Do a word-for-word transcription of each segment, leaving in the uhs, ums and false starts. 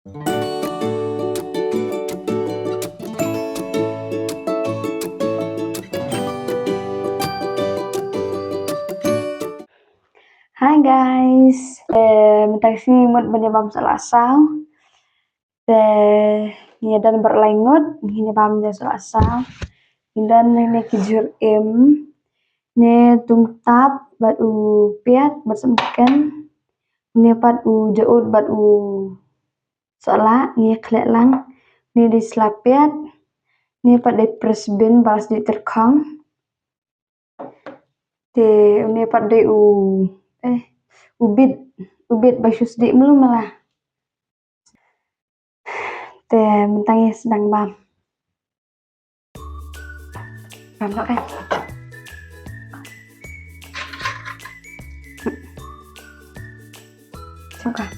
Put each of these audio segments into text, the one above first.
Hi guys. Eh, mynta ka sngi mut ban ïa bam sohla saw. Te ngi don baroh lai ngut, ngi ïa bam sohla saw. Ngi don ne ki jhur im, ne tungtap bad u piat bad samken, ne pat u jaud bad u sohla, ngi khleh lang, ne dei sla piat, ne pat dei press bean ba la sdih tyrkhong. Te une pat dei u, eh, u bit, u bit ba shu sdih mlu mala. Te mynta ngi sdang bam. Bam noh kan. Sngewbha.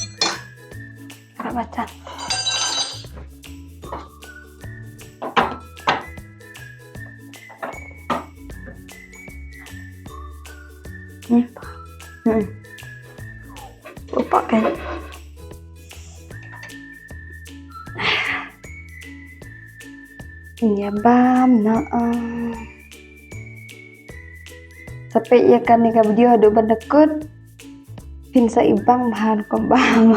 Ka bata. Hmm. Hmm. Upah kan. Ïa bam noh. Sa peit ïa kane ka video haduh ban da kut. Phin sa ibang bha ko bam.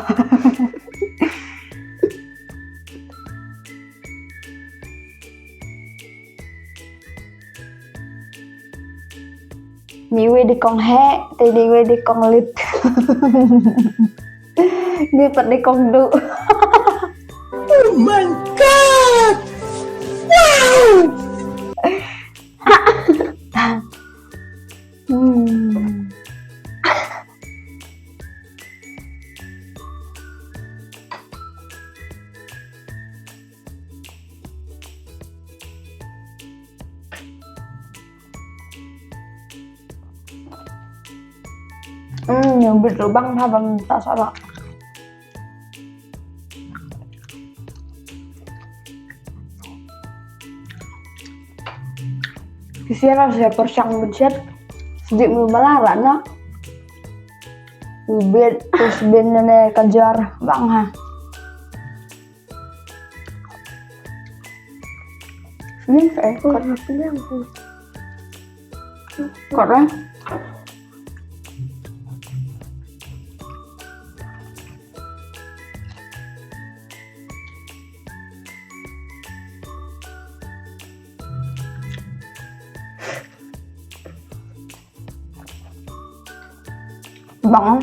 Ni wei dei kong heh, te ni wei dei kong lit. Ni pat dei kong duh. Oh my God! Wow! Hmm. Hmm, ïa u bit ruh bang bha, bam ta sa ba. Ki sien sa pyrshang bun shet. Sdih mlu mala ra na. U bit, u sbin ne ka jar bang ha. Ni sa eh, kot. Kot eh. Bang.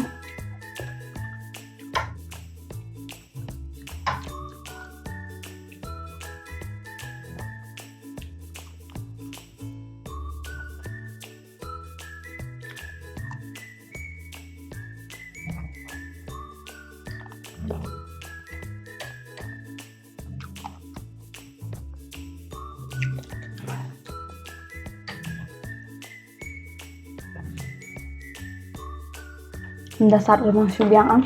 Ynda sat ruh nang shu biang am.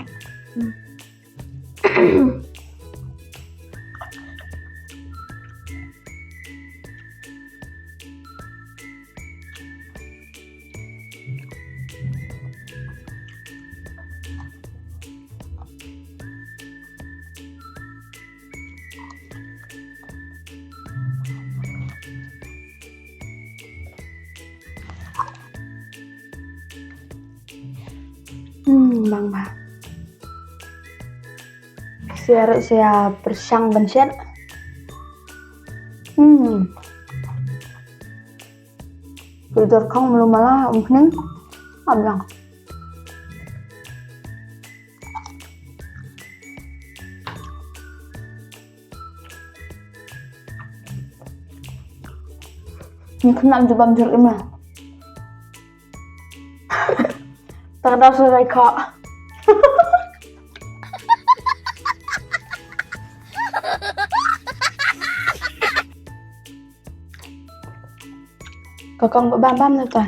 Hmm, bang bha. Sia ruh sia pyrshang ban shet. Hmm. Pyrkhong mlu mala um khning. Am lang. Ni khnam jubam jur ima. Tak ada suara kok. Kakang bam bam na ta.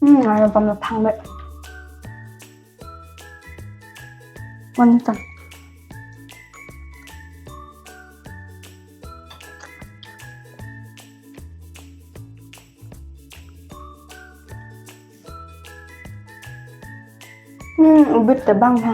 Hmm, ada pam na pang be. Mantap. Hmm, u bit te bang ha.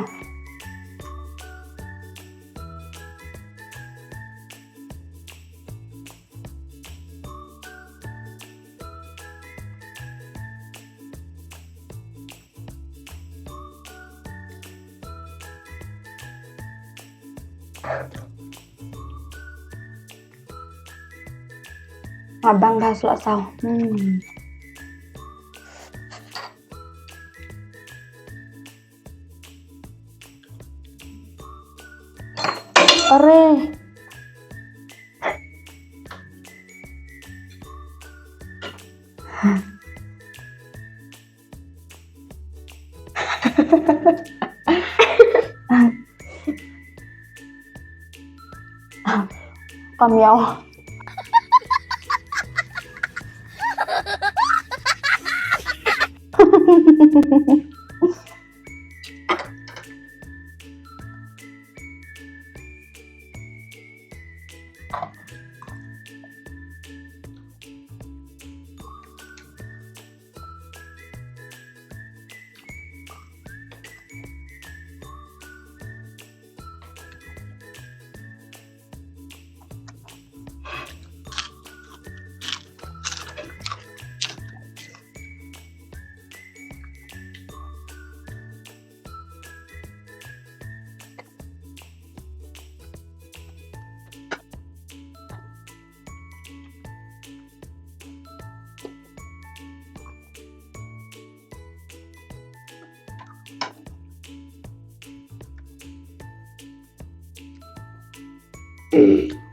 Abang gas lah sao. Hmm. Are. Kam ïaw.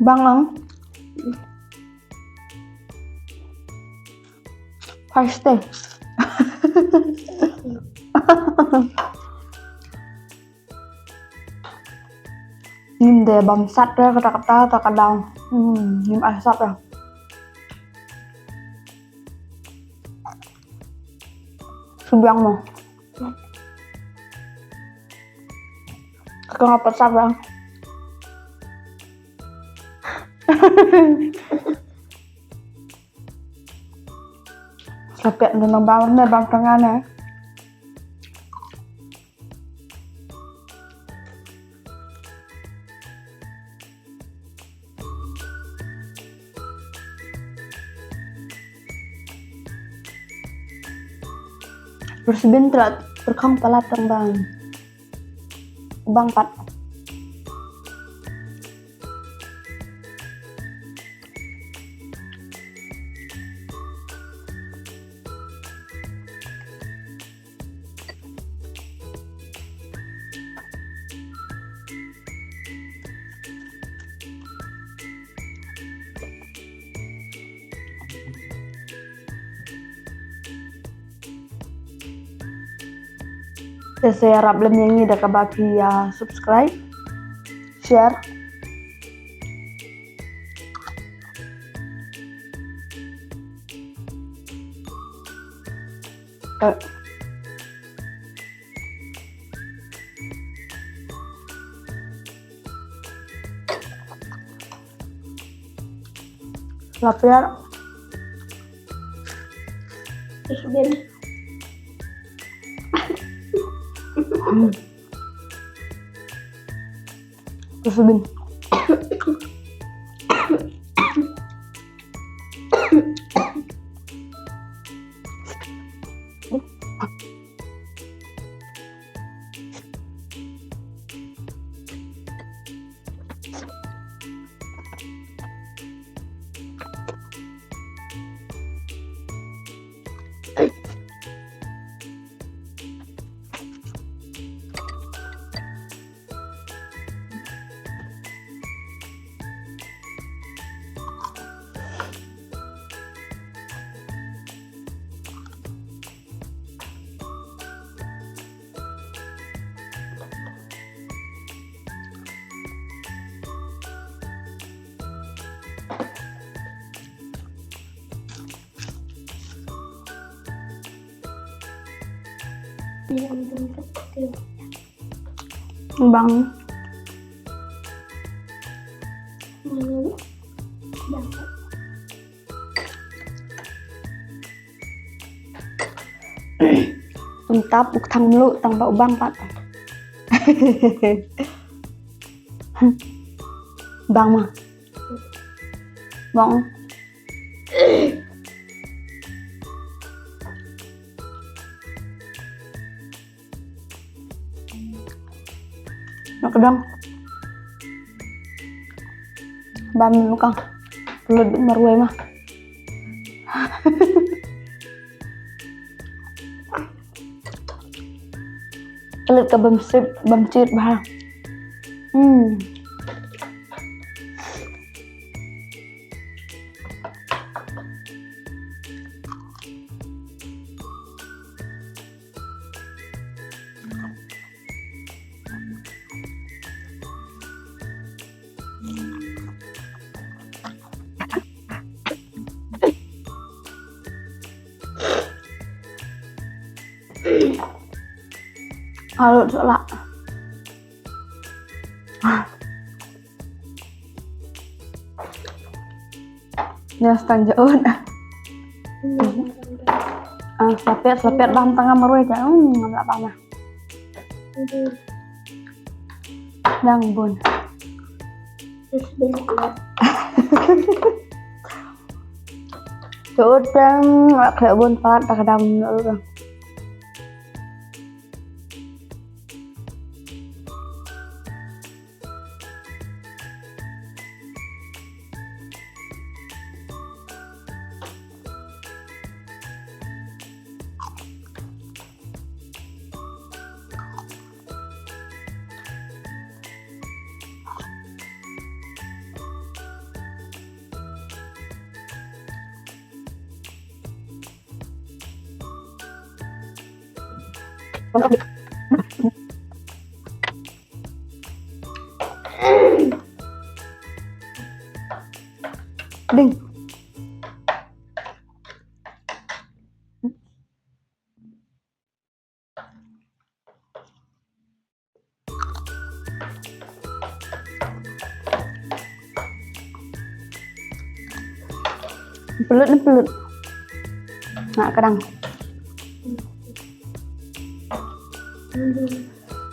Bang lang. Pasti. Ngim dei bam sat te kata kata ta ka daw. Hmm, ngim ai sat te. Subiang mo. Kaka nga pat sat te. Sa pet ndu nang bam ne bam tanga ne. Persibin terat perkham palat tang bang. Bang pat. Te sa ïarap lem ïa ngi da kaba phi ïa subscribe, share. Eh. Lapar. Terus bin. Hmm. Terus bin. Bang. Tung tap u kthang mluh tang ba u bang pat. Bang ma. Bang. Nak dang. Bam muka. Pelut marwei mah. Pelut ka bam sip, bam cit bah. Hmm. Alut sala. Nya stang jaun. Ah, slapet, slapet bam tang marwei ka. Hmm, ngam lah bam lah. Dang bun. Jaut bam, lah khleh bun pat, dah dam. Ding. Pelut ni pelut. Nak kadang.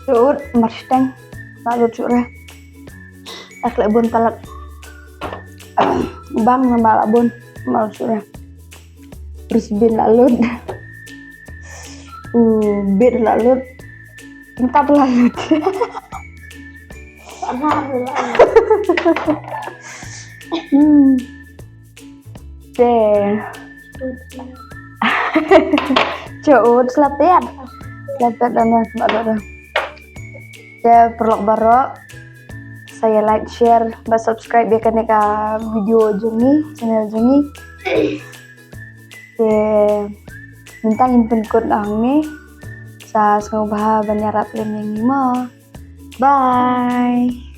Lut marsteng. Lah lut sure. Ek lek bun palat. Bang namba lah bun mal sure. Brisbane lah lut. Uh, bit lah lut. Entah lah lut. Hmm. Te. Cuut slapet. Slapet dan lah sebab tu. Te paralok baroh. Sa ïa like, share, bad subscribe ïa kane ka video jong ngi, channel jong ngi. Te mynta ngin pynkut hangne. Sa sngewbha ban ïarap lem ïa ngi mo. Bye.